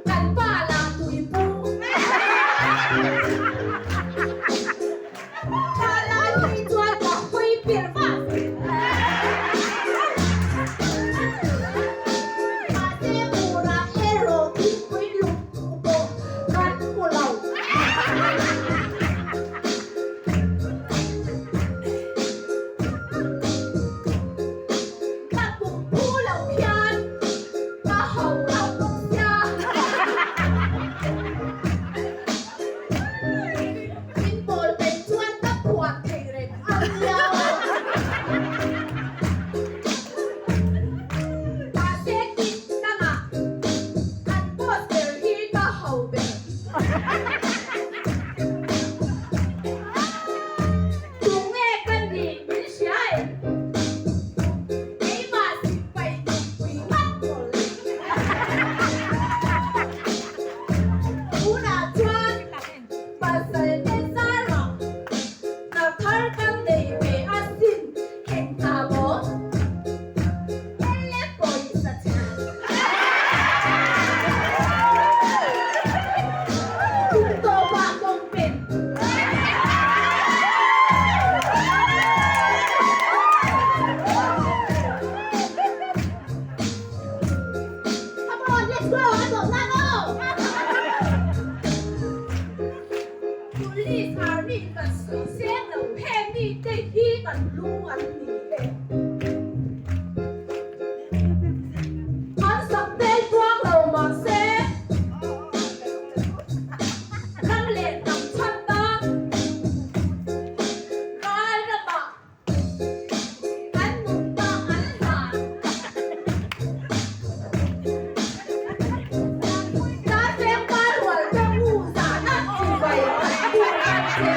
Kan pa lah tuipu. Pa lai phei chuan ka hawi pir vah zel. Mahse murah erawh thingpui lum duh pawh kan hmu lo. Ka kum phu lo hian ka ho rauh bawk sia. Min bawl peih chuan ka phuah thei reng a nia. Mahse kit dangah an boss ber hi ka ho ber. Tunge ka nih min hria em? Keimah sipai nupui ngat mawle. Tunah chuan pasal te zarah hna thar kan nei ve asin eng hna maw? Ele pawisa chhan. Kum tawpah kawngpen. Come on, let's go! A dawt nan aw! Police, Army kan sawi seng lo, heng mite hi kan lu an ni e. An sak tel tluang lo mahse, ram leh hnam chhan tan ral ramah an nunna an hlan. Darfeng pa rual te u zahna chibai an buk an che.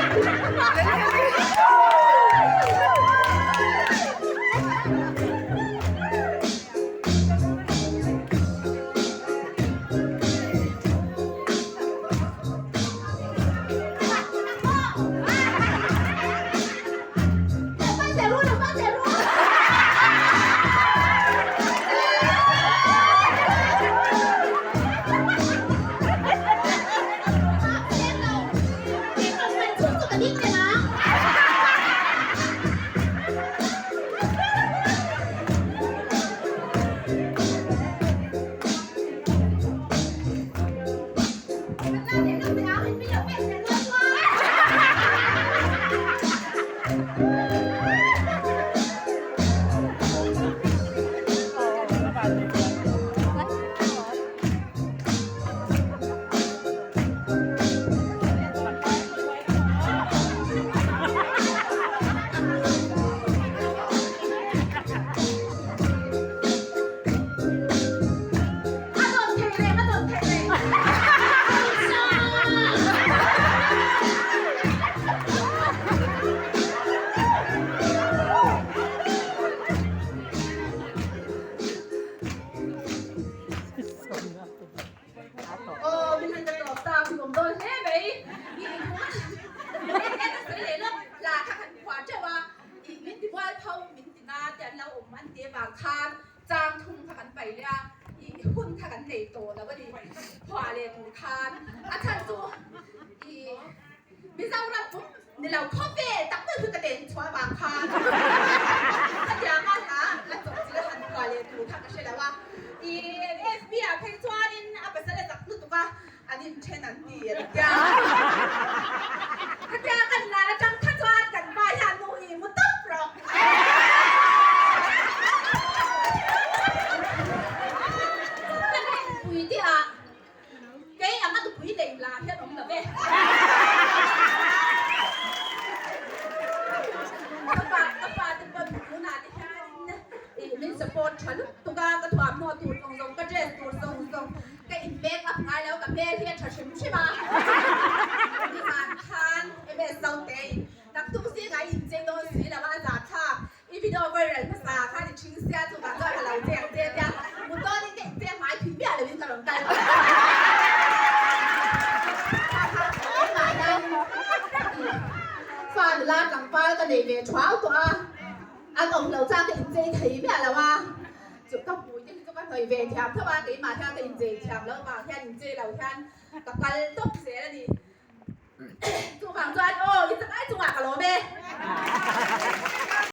A dawt thei reng, a dawt thei reng. Aw, min han ta tawp ta, hun awm dawn hle mai. I en en a sawi leh lawk, la kha kan phuah teuh a, i min ti bual pho, min ti na te an lo awm an ti avang khan Chang thum kha kan paih leh a, i hun kha kan nei tawh lo a ni. Phuah leh tur khan a chhan chu i Mizoram pum ni lo khawvel tak tak chu ka ten chhuah avang khan khatianga hla a chawp chilh a han phuah leh tur kha ka hre lo a. I FB ah phei chuanin a pasal a chak lutuk a, an inthen an ti an tia. Khatia kan lan atang kha chuan kan pa hian nu i mu tawp rawh. Ka rinpui te ah kei anga nupui nei la hian awm lo ve. Ka pa ka pa te pawn tunah te hianin ih min support tha lutuk a, ka thuamhnaw tur zawng zawng ka dress tur zawng zawng Ka in make up ngai lo, ka hmel hi a tha hrim hrim a. Nizan khan MS Zote in naktuk zingah i inchei dawn si lo a, a zah thlak. I video viral hmasa khan i thing sia chuvang chuan ka lo cheng che tia mu dawnin ka inchei hmai phi miah loin ka rawn kal. Keimah hian fa nula tlangval ka nei ve thuau tawh a, an awm lo chuan ka inchei thei miah lo a. Chu ka hmui te hi chu ka hnawih ve thiam tho a, keimah hian ka inchei thiam loh vang hian inchei lo hian ka kal tawp zel a ni. Chuvang chuan aw i chak ai chungah ka lawm e.